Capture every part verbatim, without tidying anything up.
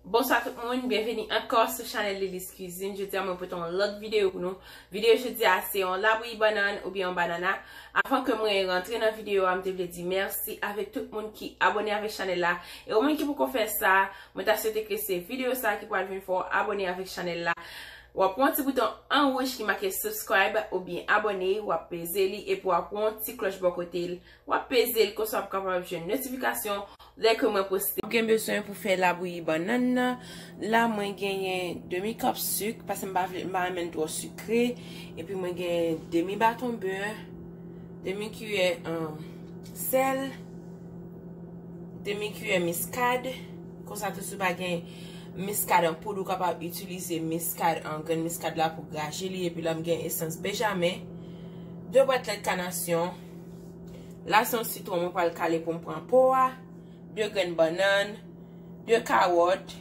Bonswa tout moun, byenveni ankò sou chanèl Lily's Cuisine. Jodi a mwen pote yon lòt videyo pou nou. Videyo jodi a se yon labouyi bannann oubyen yon banana. Avan ke mwen rantre nan videyo a, m te vle di mèsi avèk tout moun ki abòne avèk chanèl la. E ou menm ki poko fè sa, mwen ta swete ke se videyo sa ki pral vin fè w abòne avèk chanèl la. W ap wè yon ti bouton an wouj ki make subscribe oubyen abòne, w ap peze li epi w ap wè yon ti klòch bò kote l. W ap peze l konsa w ap kapab jwenn notifikasyon lè ke mwen poste. W gen bezwen pou fè labouyi bannann nan. La, mwen genyen demi kòp sik, paske m pa vle, m pa renmen l twò sikre. Epi mwen gen demi baton bè, demi kiyè, um, sèl, demi kiyè miskad. Konsa tou, si w pa gen miskad an poud, ou kapab itilize miskad an grenn miskad la pou graje li. Epi la, m gen esans benjamen, de bwat lèt kanasyon. La, se yon sitwon mwen pral kale pou m pran po a, de grenn bannann, de kawòt,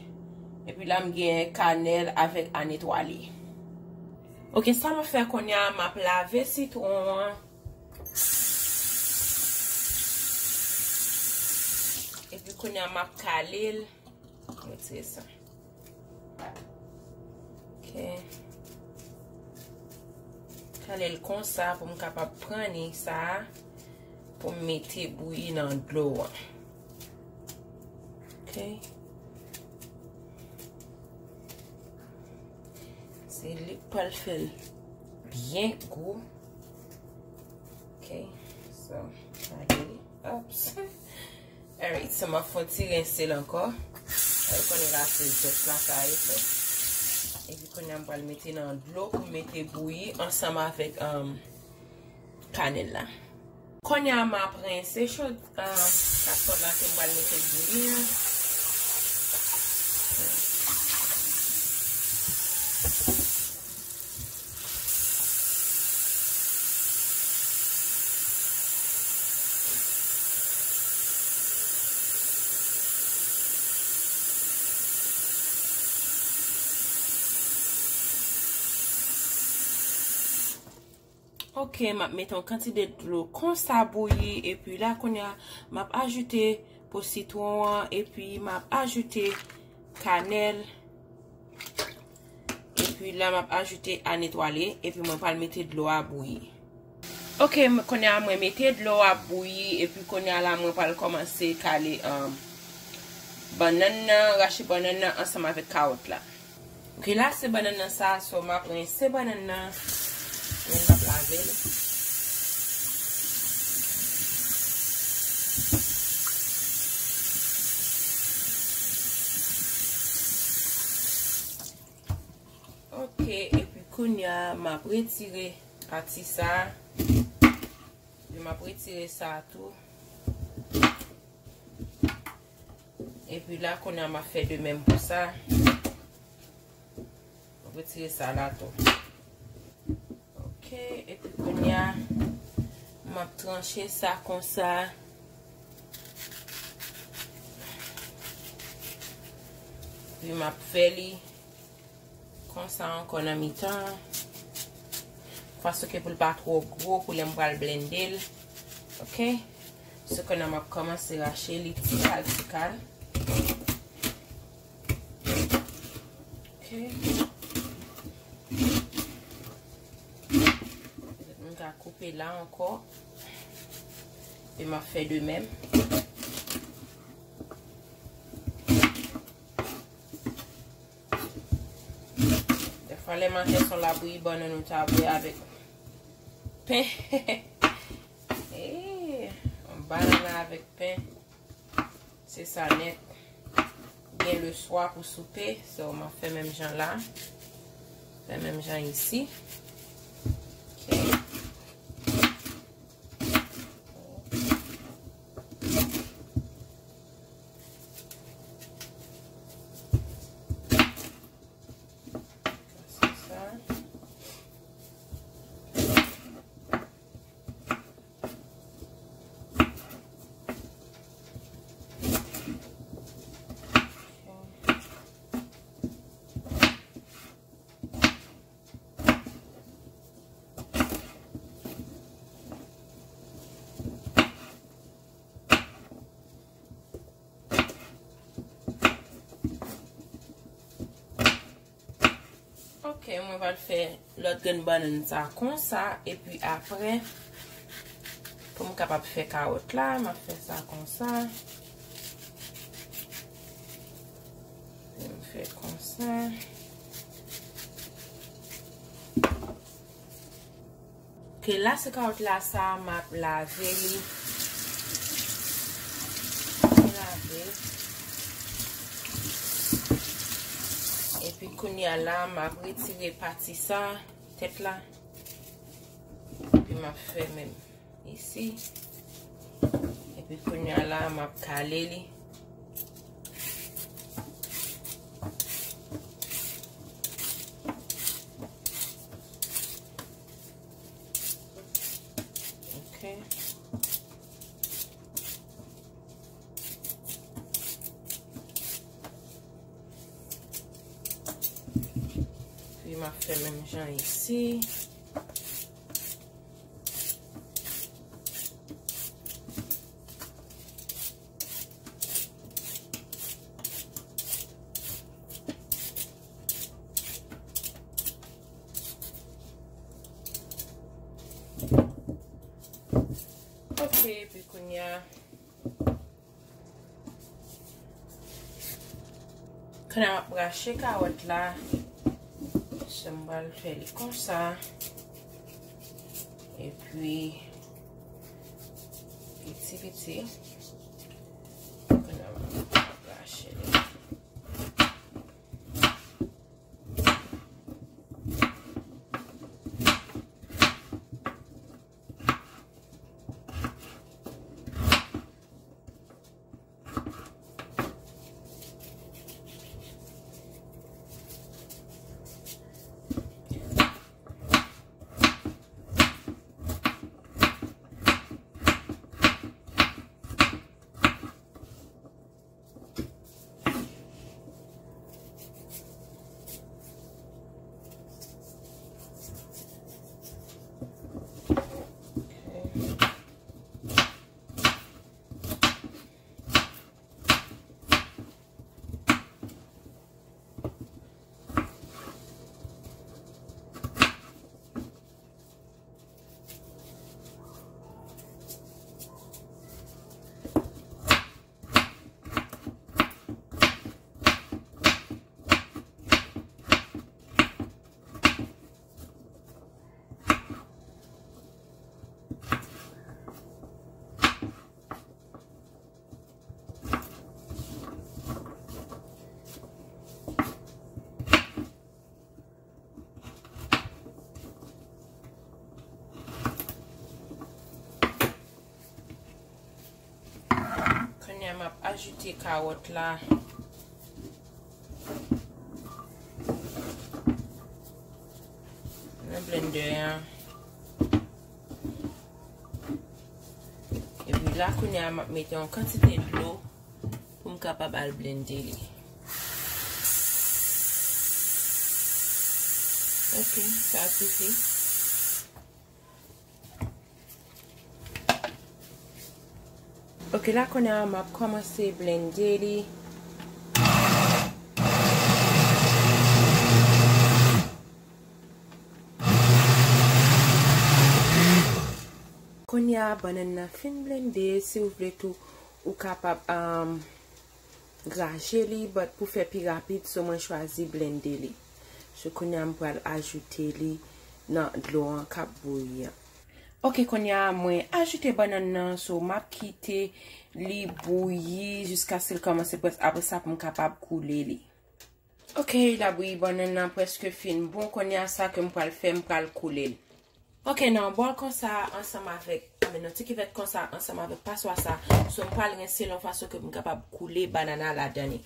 epi la, m gen kanèl avèk a netwaye. Oke, sa m ap fè kounye a, m ap lave sitwon an. Epi kounye a, m ap kale l. Retire sa. Ok. Kale l konsa pou m kapab pran ni sa a pou m mete bouyi nan dlo a. Ok. Se li k pral fè l byen gou. Ok. So, kale li. Oops. Alright, so m ap fè yon ti rense l ankò. Ou konnen la se zòs la sa ye, so. Epi kounye a m pral mete nan dlo pou m mete bouyi ansanm avèk, um, kanèl la. Kounye a m ap rense cho, um, kaswòl la ke m pral mete bouyi an. Ok, m ap mete yon kantite dlo konsa bouyi, epi la kounye a, m ap ajoute po sitwon an, epi m ap ajoute kanèl. Epi la, m ap ajoute a netwaye, epi mwen pral mete dlo a bouyi. Ok, m, kounye a, mwen mete dlo a bouyi, epi kounye a la, mwen pral kòmanse kale, um, bannann nan, rache bannann nan ansanm avèk kawòt la. Ok, la, se bannann nan sa, so, m ap rense bannann nan, men m ap lave l. Ok, epi kounye a, m ap retire pati sa. Epi m ap retire sa tou. Epi la, kounye a, m ap fè de menm pou sa. M ap retire sa la tou. Ok, epi kounye a, m ap tranche sa konsa. Epi m ap fè li konsa ankò nan mitan an. Fason ke pou l pa twò gwo pou lè m pral blende l. Ok? So kounye a m ap kòmanse rache li ti kal ti kal. Ok. M ka koupe la ankò. E m ap fè de menm. Dèfwa lè maten se yon labouyi bannann ou ta bwè avèk pen. Eh, yon bannann avèk pen. Se sa nèt. Oubyen leswa pou soupe. So, m ap fè menm jan la. Fè menm jan isi. Ok. Se sa. Ok, mwen pral fè lòt grenn bannann sa konsa, epi apre, pou m kapab fè kawòt la, m ap fè sa konsa. M fè konsa. Ok, la se kawòt la sa, m ap lave li. Lave. Epi kounye a la, m ap retire pati sa, tèt la. Epi m ap fèmen isi. Epi kounye a la, m ap kale li. Ok. Epi m ap fè menm jan isi. Ok, epi kounye a, kounye a m ap rache kawòt la. So, m pral fè li konsa. Epi, piti piti. Kounye a m ap rache li. Kounye a, m ap ajoute kawòt la nan blender an. Epi la, kounye a, m ap mete yon kantite dlo pou m kapab al blende li. Ok, sa sifi. Ok, la kounye a, m ap kòmanse blende li. Kounye a, bannann nan fin blende, si w vle tou, ou kapab, um, graje li, but pou fè pi rapid, so mwen chwazi blende li. So kounye a, m pral ajoute li nan dlo an k ap bouyi an. Ok, kounye a, mwen ajoute bannann nan, so m ap kite li bouyi jiskaske l kòmanse près, apre sa pou m kapab koule li. Ok, labouyi bannann nan prèske fin bon. Kounye a, sa ke m pral fè, m pral koule l. Ok, nan yon bòl konsa, ansanm avèk, I mean, yon ti kivèt konsa, ansanm avèk paswa sa, so m pral rense l yon fason ke m kapab koule banana ladan li.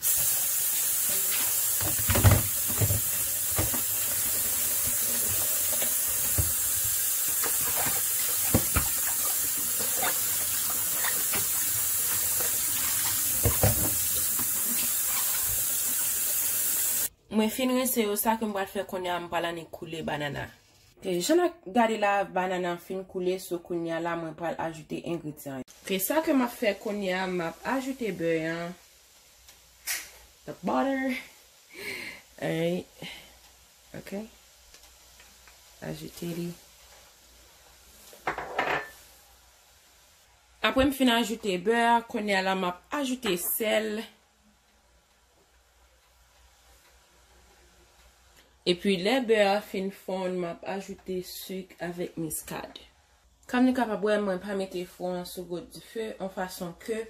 Mwen fin rense yo, sa ke m pral fè kounye a, m pral annik koule banana. Ok, jan n ap gade la, banana an fin koule, so kounye a la, mwen pral ajoute engredyan yo. Ok, sa ke m ap fè kounye a, m ap ajoute bè an, the butter. Alright. Ok. Ajoute li. Apre m fin ajoute bè a, kounye a la m ap ajoute sèl. Epi lè bè a fin fonn, m ap ajoute sik avèk miskad. Kòm nou kapab wè, mwen pa mete fon an sou gwo dife, yon fason ke,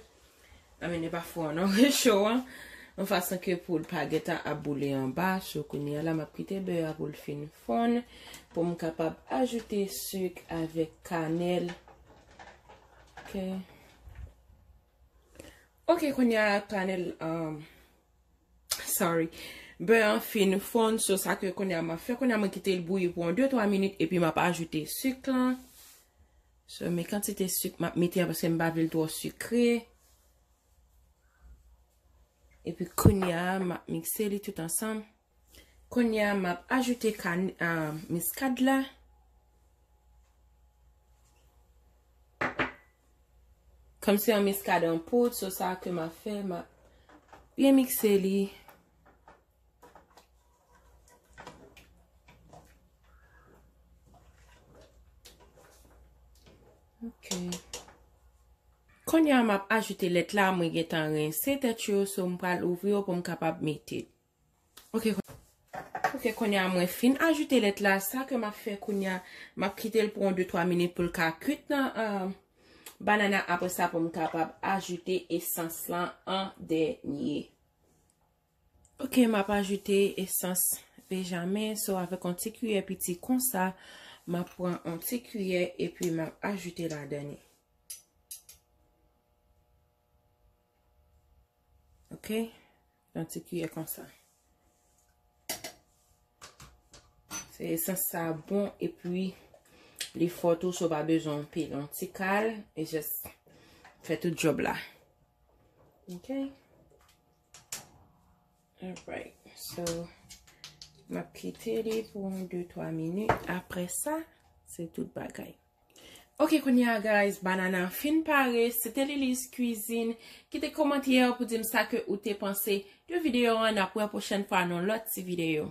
I mean, e pa fon an non, recho an, yon fason ke pou l pa gentan ap boule anba. So, kounye a la, m ap kite bè a pou l fin fonn, pou m kapab ajoute sik avèk kanèl. Ok. Ok, kounye a kanèl, um, sorry. Bè an fin fonn, so sa ke kounye a m ap fè, kounye a mwen kite l bouyi pou yon de twa minit, epi m ap ajoute sik lan. So, men kantite sik m ap mete a, paske m pa vle l twò sikre. Epi kounye a, m ap mikse li tout ansanm. Kounye a, m ap ajoute kan-, ah, miskad la. Kòm se yon miskad an poud, so sa ke m ap fè, m ap byen mikse li. Ok. Kounye a, m ap ajoute lèt la, mwen gentan rense tèt yo, so m pral ouvri yo pou m kapab mete. Ok, ok, kounye a mwen fin ajoute lèt la, sa ke m ap fè kounye a, m ap kite l pou yon de twa minit pou l ka kwit nan, euh, banana, apre sa pou m kapab ajoute esans lan an dènye. Ok, m ap ajoute esans Benjamin, so avèk yon ti kiyè piti konsa, m ap pran yon ti kiyè epi m ap ajoute ladan li. Ok? Yon ti kiyè konsa. Se esans sa bon, epi li fò tou, so w pa bezwen anpil. Yon ti kal, e just fè tout djòb la. Ok? Alright. So, m ap kite li pou yon de twa minit. Apre sa, se tout bagay. Ok, kounye a, guys, banana an fin pare. Se te Lily's Cuisine. Kite kòmantè pou di m sa ke ou te panse de videyo an. N ap wè pwochèn fwa nan lòt ti videyo.